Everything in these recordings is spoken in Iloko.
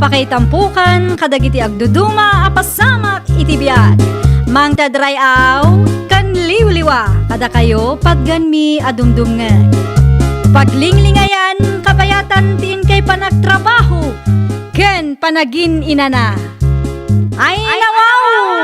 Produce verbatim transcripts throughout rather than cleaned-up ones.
Pakaitampokan kadagiti agduduma a pasamak iti biag. Mangted ray-aw ken liwliwa kadakayo patganmi a dumdumngeg. Paglinglingayan kabayatan ti inkay panagtrabaho ken panagin-inana. Ay, nawaw!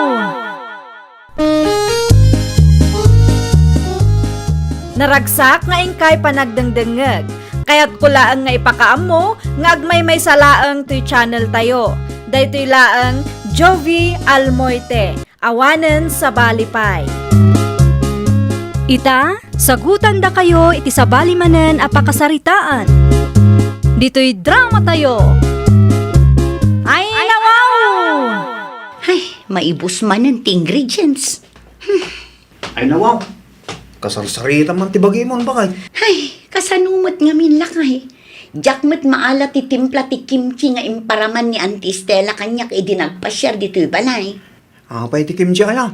Naragsak nga inkay panagdengdengngeg. Kayatko laeng nga ipakaammo nga agmaymaysa laeng toy channel tayo. Daytoy laeng Jovie Almoite, awanen sabali pay. Ita, sagutandakayo iti sabali manen a pakasaritaan. Ditoy drama tayo. Ay, nawaw! Ay, maibus manen ti ingredients. Hmm. Ay, nawaw. Kasarsarita man ti bagimon, bakay. Ay, kasano met ngamin, lakay? Diak met maala ti timpla ti kimchi nga imparaman ni Auntie Stella kaniak idi nagpasiar ditoy balay. Apay ti kimchi aya?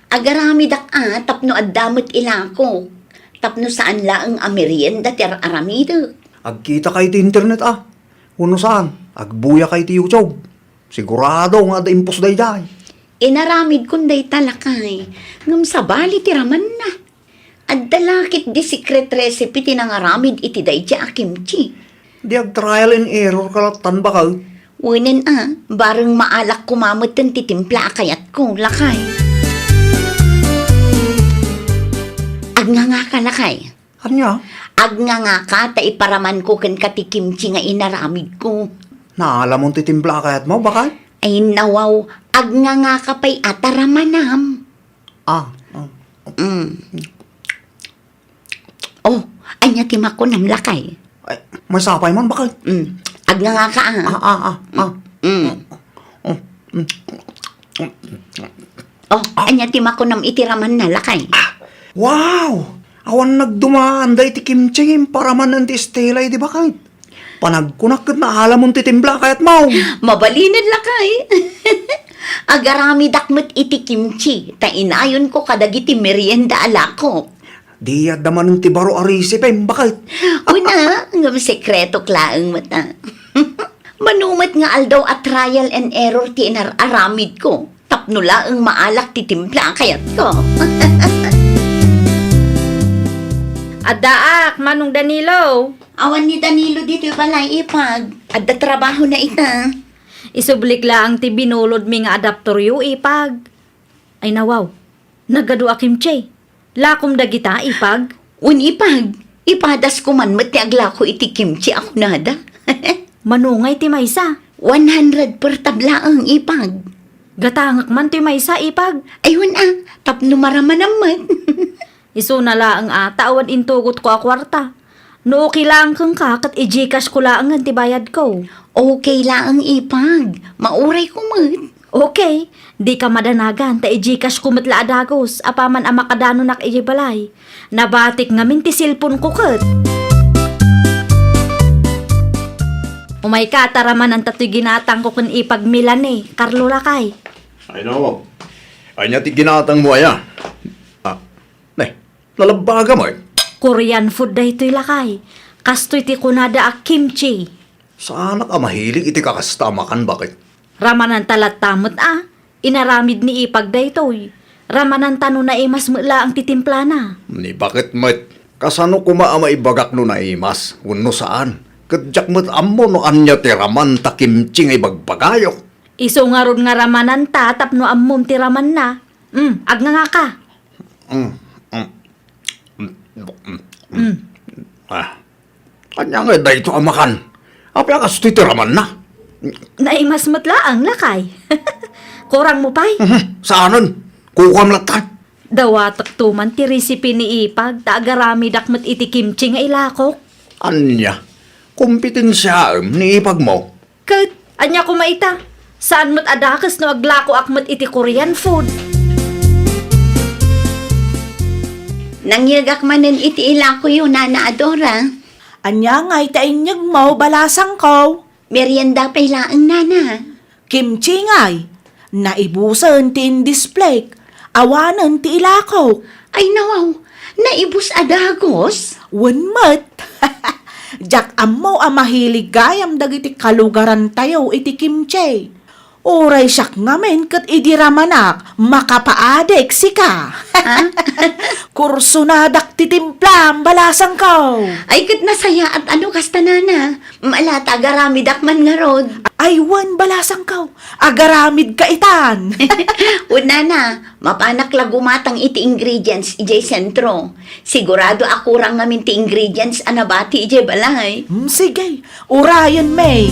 Agaramidak a tapno adda met ilako. Tapno saan laeng a merienda ti ar-aramidek. Agkitakay ti internet a. Wenno saan, agbuyakay ti YouTube. Sigurado nga adda impos daydiay. Inaramidkon dayta, lakay, ngem sabali ti ramanna. Adda la ketdi secret recipe ti nangaramid iti daydiay a kimchi. Di ag-trial and error ka lattan, bakay? Wen a, bareng maalak koma metten ti timpla a kayatko, lakay. Agngangaka, lakay. Ania? Agngangaka ta iparamanko kenka ti kimchi nga inaramidko. Naalamon ti timpla a kayatmo, bakay? Ay, nawaw, agngangaka pay a ta ramanam. Ah, ah. Mm. Oh, ania ti makunam, lakay? Ay, masapay man, bakay? Mm. Agngangaka, ah. Ah, ah, ah, ah. Mm. Oh, mm. Oh, ania ti makunam iti ramanna, lakay? Ah, wow! Awan nagdumaan dayta ti kimchi nga imparaman ni Auntie Stella idi, bakay? Panagkunak ket naalamon ti timpla a kayatmo. Mabalinen, lakay. Agaramidak met iti kimchi, ta inayonko kadagiti merienda a lakok. Di adda manen ti baro a recipe, bakay? Wen a, ngem sekretok laeng met a. Mano met nga aldaw a trial and error ti inar-aramidko. Tapno laeng maalak ti timpla a kayatko. Addaak, Manong Danilo. Awan ni Danilo ditoy balay, ipag. Adda trabahona ita. Isublik laeng ti binulodmi nga adaptoryo, ipag. Ay, nawaw. Nagadu a kimchi. Lakom dagita, ipag? Wen, ipag. Ipadasko man met ti aglako iti kimchi a kunada. Mano ngay ti maysa? One hundred per tab laeng, ipag. Gatangek man ti maysa, ipag. Ay, wen a, tapno maramanam met. Isuna laeng a, ta awan intugotko a kuarta. No okay laeng kenka, ket i-GCash ko laengen ti bayadko. Okay laeng, ipag. Maurayko met. Okay. Dika madanagan, ta i-GCash ko met la a dagus, apaman a makadanonak idiay balay. Nabatik ngamin ti cellphone ko ket. Umayka, ta ramananta toy ginatangko ken ipag Melanie, Carlo lakay. Ay, no. Ania ti ginatangmo aya? Ah, ne, nalabbaga met. Korean food daytoy, lakay. Kastoy ti kunada a kimchi. Saanak a mahilig iti kakasta a makan, bakit? Ramananta latta met a. Inaramid ni ipag daytoy. Ramananta no naimas met laeng ti timplana. Ni bakit met? Kasano koma a maibagak no naimas wenno saan? Ket diak met ammo no ania ti raman ta kimchi nga ibagbagayo. Isu ngarud nga ramananta tapno ammom ti ramanna. Mm, agngangaka. Mm, mm, mm, mm, mm. Mm. Ah. Ania ngay dayto a makan? Apay a kastoy ti ramanna? Naimas met laeng, lakay. Kurangmo pay? Mhm, saanen. Kukuam latta. Dawatek to man ti recipe ni ipag, ta agaramidak met iti kimchi nga ilakok. Ania? Kompetensiaem ni ipagmo? Ket, ania koma ita? Saan met a dakes no aglakoak met iti Korean food. Nangyegak manen iti ilakoyo, Nana Adora. Ania ngay ti inyegmo, balasangko? Merienda pay laeng, Nana. Kimchi ngay. Naibusen ti indisplayk. Awanen ti ilakok. Ay, nawaw. Naibus a dagus? Wen met. Diak ammo a mahilig gayam dagiti kalugarantayo iti kimchi. Uray siak ngamin ket idi ramanak, makapaadik sika. Ha? Kursunadak ti timplam, balasangko. Ay, ket nasayaat a no kasta, nana. Ala ta agaramidak man ngarud. Ay, wen, balasangko. Agaramidka itan. Wen, nana, mapanak la gumatang iti ingredients idiay sentro. Sigurado a kurang ngamin ti ingredients a nabati idiay balay. Hmm, sige, urayen, May.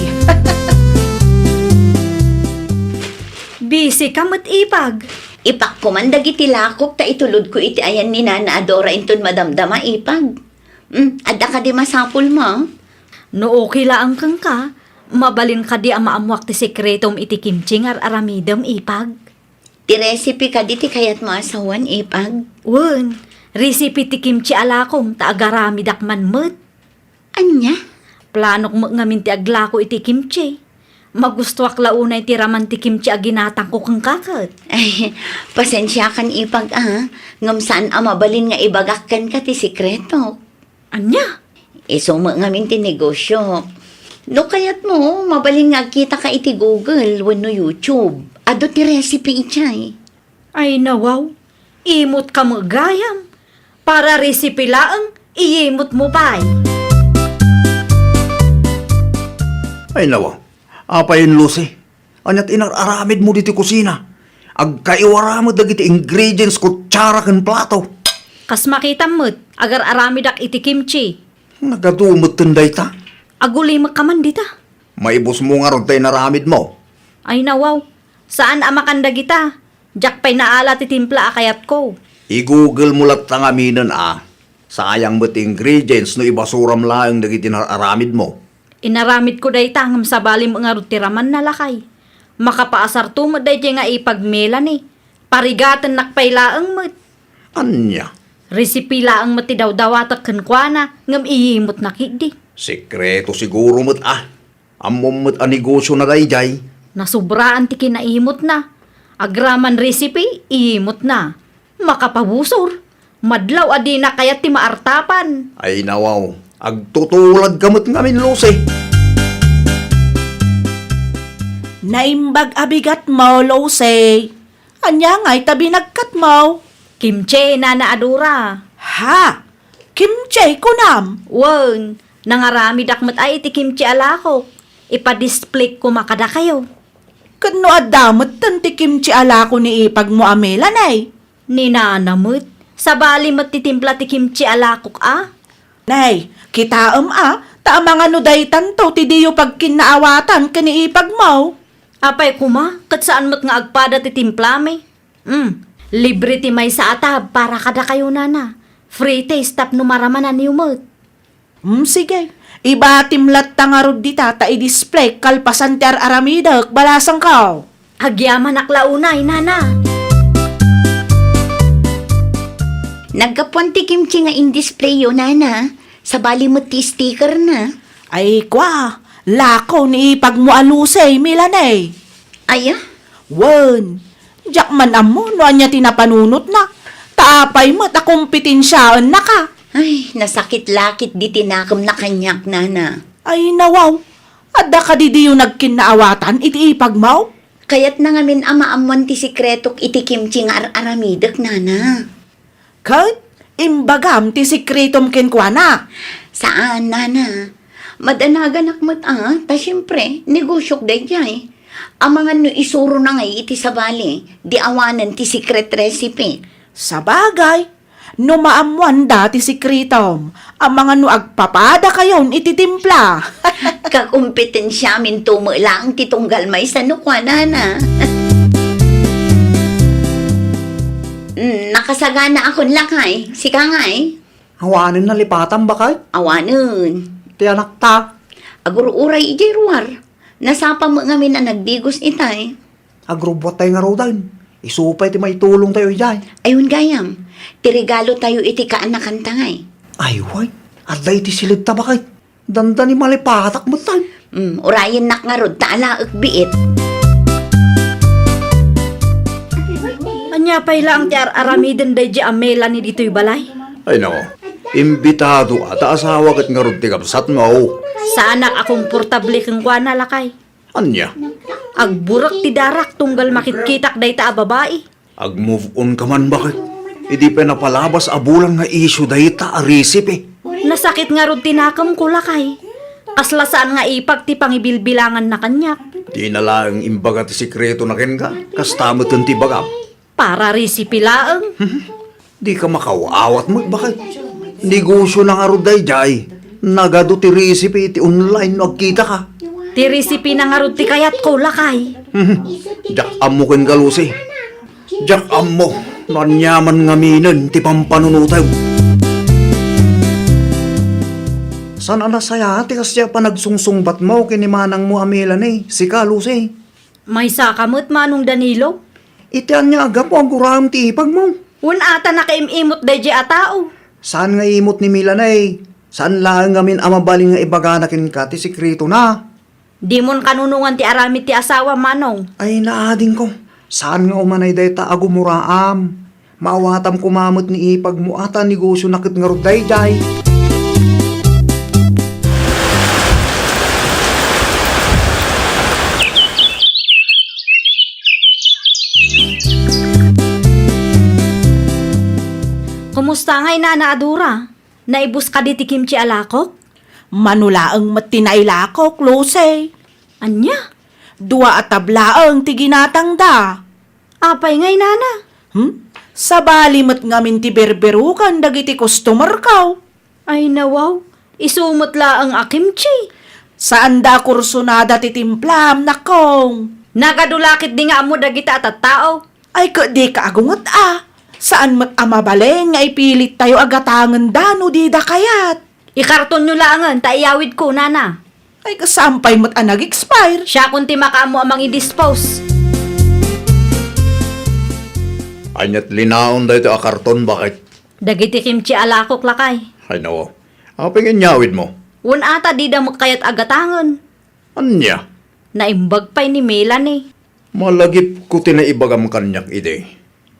Busy ka met, Ipag. Ipakko man dagiti lakok ta itulodko iti ayan ni Nana a Dora inton madamdama, Ipag. Hmm, adda kadi masapulmo? No okay laeng kenka, mabalin kadi a maammuak ti sekretom iti kimchi nga ar-aramidem, Ipag? Ti recipe kadi ti kayatmo a sawen, Ipag? Wen, recipe ti kimchi a lakom ta agaramidak man met. Ania? Planok met ngamin ti aglako iti kimchi. Magustuak la unay ti raman ti kimchi a ginatangko kenka ket. Ay, pasensiakan, Ipag, a. Ngem saan a mabalin nga ibagak kenka ti sekretok. Ania? Isu met ngamin ti negosio. No kayatmo, mabalin nga agkitaka iti Google wenno YouTube. Adu ti recipe idiay. Ay, nawaw. Imot ka met gayam. Para recipe laeng, iyimotmo pay. Ay, nawaw. Apayen, Lucy? Ania ti inar-aramidmo ditoy kusina? Agkaiwara met dagiti ingredients, kutsara ken plato. Kas makitam met, agar-aramidak iti kimchi. Nagadu metten dayta. Agulimekka man dita. Maibusmo ngarud ta inaramidmo. Ay, nawaw. Saan a makan dagita. Diak pay naala ti timpla a kayatko. I-Google mo latta ngaminen a. Sayang met ti ingredients no ibasuram laeng dagiti inar-aramidmo. Inaramidko dayta ngem sabali met ngarud ti ramanna, lakay. Makapaasarto met daydiay nga Ipag Melanie. Parigatennak pay laeng met. Ania? Recipe laeng met ti dawdawatek kenkuana ngem iyimotna ketdi. Sekreto siguro met a. Ammom met a negosiona daydiay. Nasubraan ti kinaimotna. Agraman recipe, iyimotna. Makapabusor. Madlaw a dina kayat ti maartapan. Ay nawaw, agtutulad ka met ngamin, Lucy. Naimbag a bigatmo, Lucy. Ania ngay ta binagkatmo? Kimchi, Nana a Dora. Ha? Kimchi kunam? Wen, nangaramidak met ay iti kimchi a lakok. Ipa-display ko makadakayo. Ket no adda metten ti kimchi a lako ni ipagmo a Melanie? Ni Nana met, sabali met ti timpla ti kimchi a lakok a. Nay, kitaem a, ta amangan no daytanto ti diyo pagkinnaawatan ken ni ipagmo. Apay koma, ket saan met nga agpada ti timplami. Hmm, libre ti maysa a tab para kadakayo, Nana. Free taste tapno maramananyo met. Hmm, sige. Ibatim latta ngarud dita ta i-display kalpasan ti ar-aramidek, balasangko. Agyamanak la unay, Nana. Naggapuan ti kimchi nga in-displayo, Nana. Sabali met ti sticker na. Ay, kwa, lako ni ipagmo a Lucy, Melanie. Aya? Wen, diak man ammo no ania ti napanunotna. Ta apay met a kompetensiaennaka? Ay, nasakit la ketdi ti nakemna kaniak, Nana. Ay, nawaw. Adda kadi diyo nagkinnaawatan iti ipagmo? Kayatna ngamin a maammuan ti sekretok iti kimchi nga ar-aramidek, Nana. Ket imbagam ti sekretom kenkuana. Saan, Nana. Madanaganak met a, ta siempre, negosiok daydiay. Amangan no isurona ngay iti sabali, di awanen ti secret recipe. Sabagay, no maammoanda ti sekretom, amangan no agpapadakayon iti timpla. Kakompetensiaminto met laeng ti tunggal maysa no kuanana. Mm, nakasaganaakon lakay. Sika ngay? Awanen nalipatam, baket? Awanen. Ti anakta? Agur-uray idiay ruar. Nasapa met ngamin a nagdigos itay. Agrubbuattay ngaruden. Isu pay ti maitulongtayo idiay. Ay, wen gayam. Ti regalotayo iti kaanakanta ngay. Ay, wen. Adda iti silibta, baket. Dandani malipatak met, tay. Mm, urayennak ngarud ta alaek biit. Ania pay laeng ti ar-aramiden daydiay a Melanie ditoy balay? Ay, nako. Imbitado a ta asawa ket ngarud ti kabsatmo. Saanak a komportable kenkuana, lakay. Ania? Agburek ti darak tunggal makitkitak dayta a babai. Ag-move on ka man, baket? Idi pay napalabas a bulan nga issue dayta a recipe. Nasakit ngarud ti nakemko, lakay. Kasla saan nga ipag ti pangibilbilanganna kaniak. Dina laeng imbaga ti sekretona kenka. Kasta met ti ibagam. Para recipe laeng. Dika makaw-awat met, baket? Negosiona ngarud daydiay. Nagadu ti recipe iti online no agkitaka. Ti recipe na ngarud ti kayatko, lakay. Diak ammo kenka, Lucy. Diak ammo no aniaman ngaminen ti pampanunotem. Saan a nasayaat ti kasdiay a panagsungsungbatmo ken ni manangmo a Melanie, sika, Lucy? Maysaka met, Manong Danilo. Iti ania a gapu a guraem ti ipagmo? Wen a ta nakaim-imot daydiay a tao. Saan nga imot ni Melanie? Saan laeng ngamin a mabalin nga ibagana kenka ti sekretona? Dimon kanunongan ti aramid ti asawam, Manong. Ay, naadingko. Saan nga umanay dayta a gumuraam. Maawatam koma met ni ipagmo a ta negosiona ket ngarud daydiay. Kumusta ngay, Nana a Dora? Naibus kadi ti kimchi a lakok? Mano laeng met ti nailakok, Lucy. Ania? Dua a tablaeng ti ginatangda. Apay ngay, Nana? Hmm? Sabali met ngamin ti berberukan dagiti customerko. Ay, nawaw. Isu met laeng a kimchi. Saanda a kursunada ti timplam, nakong. Nagadu la ketdi nga ammo dagita a tattao. Ay, ket dika agunget a. Saan met a mabalin nga ipilittayo a gatangenda no dida kayat. Ikartonyo laengen ta iyawidko, Nana. Ay, kasam pay met a nag-expire. Siakon ti makaammo a mangidispose. Ania ti linaon daytoy a karton, baket? Dagiti kimchi a lakok, lakay. Ay, nawaw. Apay nga inyawidmo? Wen a ta dida met kayat a gatangen. Ania? Naimbag pay ni Melanie. Malagipko ti naibagam kaniak idi.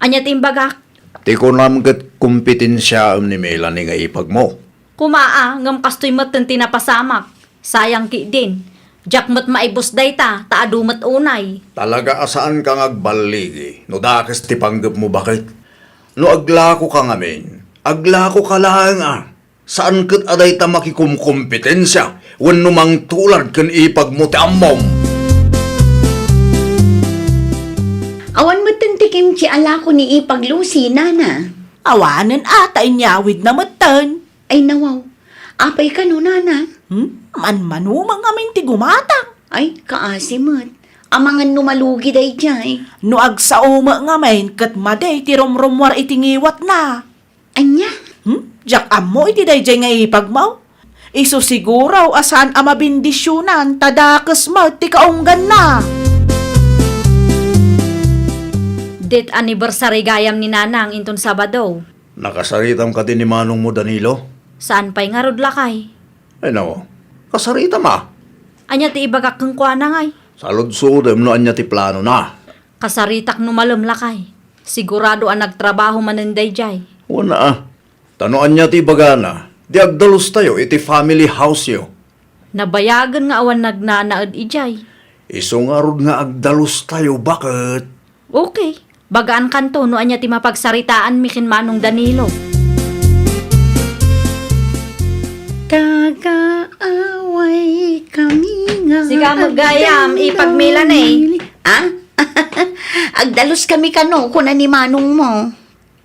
Ania ti imbagak? Ti kunam ket kompetensiaem ni Melanie nga ipagmo. Koma a, ngem kastoy metten ti napasamak. Sayang ketdin. Diak met maibus dayta, ta adu met unay. Talaga a saanka nga agballigi no dakes ti panggepmo, baket? No aglakoka ngamin, aglakoka laeng a. Saan ket a dayta makikumkompetensia wenno mangtulad ken ipagmo ti ammom. Awan metten ti kimchi a lako ni Ipag Lucy, Nana. Awanen a ta inyawidna metten. Ay, nawaw. Apay kano, Nana? Hmm? Manmanumang amin ti gumatang. Ay, kaasi met. Amangan no malugi daydiay. No agsao met ngamin ket madi ti rumrummuar iti ngiwatna. Ania? Hmm? Diak ammo iti daydiay nga ipagmo. Isu siguro a saan a mabendisyonan ta dakes met ti kaungganna. Death anniversary gayam ni Nanang inton Sabado. Nakasaritam kadi ni manongmo, Danilo? Saan pay ngarud, lakay. Ay, nao. Kasaritam a. Ania ti ibagak kenkuana, ngay? Saludsodem no ania ti planona. Kasaritak no malem, lakay. Sigurado a nagtrabaho manen daydiay. Wen a. Ta no ania ti ibagana, di agdalustayo iti family house-yo. Nabayagen nga awan nagnanaed idiay. Isu ngarud nga agdalustayo, baket. Okay. Bagaankanto no ania ti mapagsaritaanmi ken Manong Danilo. Kakaaway kami nga. Sika met gayam, agdalus Ipag Melanie. Ah? Agdaluskami kano, kuna ni manongmo.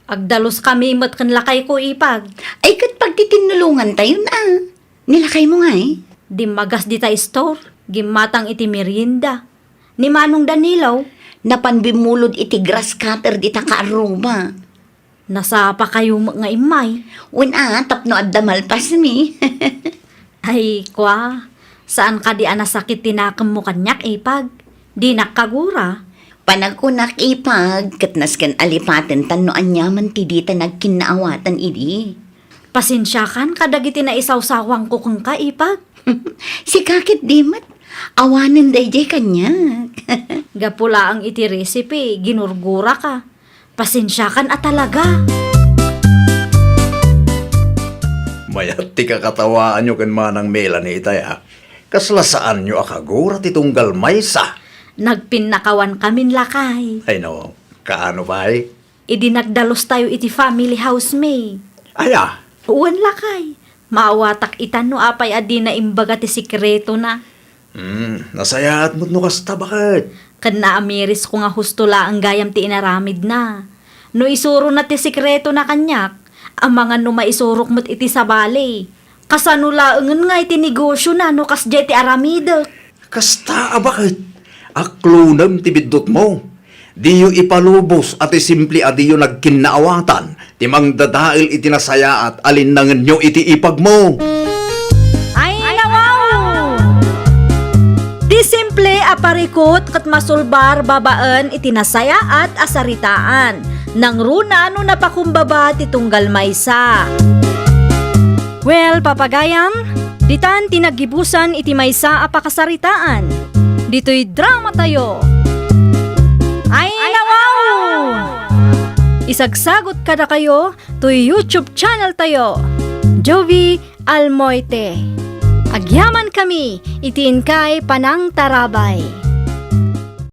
Agdaluskami met ken lakayko, Ipag. Ay, ket pagtitinnulongantayon a. Ni lakaymo ngay? Dimmagas dita store, gimmatang iti merienda. Ni Manong Danilo? Napan bimmulod iti grass cutter dita kaarruba. Nasapakayo met nga immay. Wen a, tapno adda malpasmi. Ay, kua, saan kadi a nasakit ti nakemmo kaniak, Ipag? Dinak kagura. Panagkunak, Ipag, ket nasken a lipaten tan no aniaman ti dita nagkinnaawatan idi. Pasensiakan kadagiti naisawsawangko kenka, Ipag. Sika ketdi met, awanen daydiay kaniak. Gapu laeng iti recipe, ginurguraka. Pasensiakan a talaga. Kayat ti kakatawaanyo ken Manang Melanie itay, a. Kasla saanyo a kagura ti tunggal maysa. Nagpinnakawankamin, lakay. Ay no, kaano pay? Idi nagdalustayo iti family house mi. Aya? Wen, lakay. Maawatak ita no apay a dina imbaga ti sekretona. Hmm, nasayaat met no kasta, baket? Ken naamirisko nga husto laeng gayam ti inaramidna. No isurona ti sekretona kaniak, amangan no maisurok met iti sabali. Kasano laengen nga iti negosiona no kasdiay ti aramidek? Kasta a baket, aklonem ti biddutmo. Diyo ipalubos a ti simple a diyo nagkinnaawatan ti mangdadael iti nasayaat a linnangenyo iti ipagmo. Ay, nawaw! Ti simple a parikut ket masulbar babaen iti nasayaat a saritaan. Nangruna no napakumbaba ti tunggal maysa. Well, papagayam, ditan ti naggibusan iti maysa a pakasaritaan. Ditoy dramatayo. Ay, nawaw! Isagsagot kadakayo toy YouTube channel tayo, Jovie Almoite. Agyamankami iti inkay panangtarabay.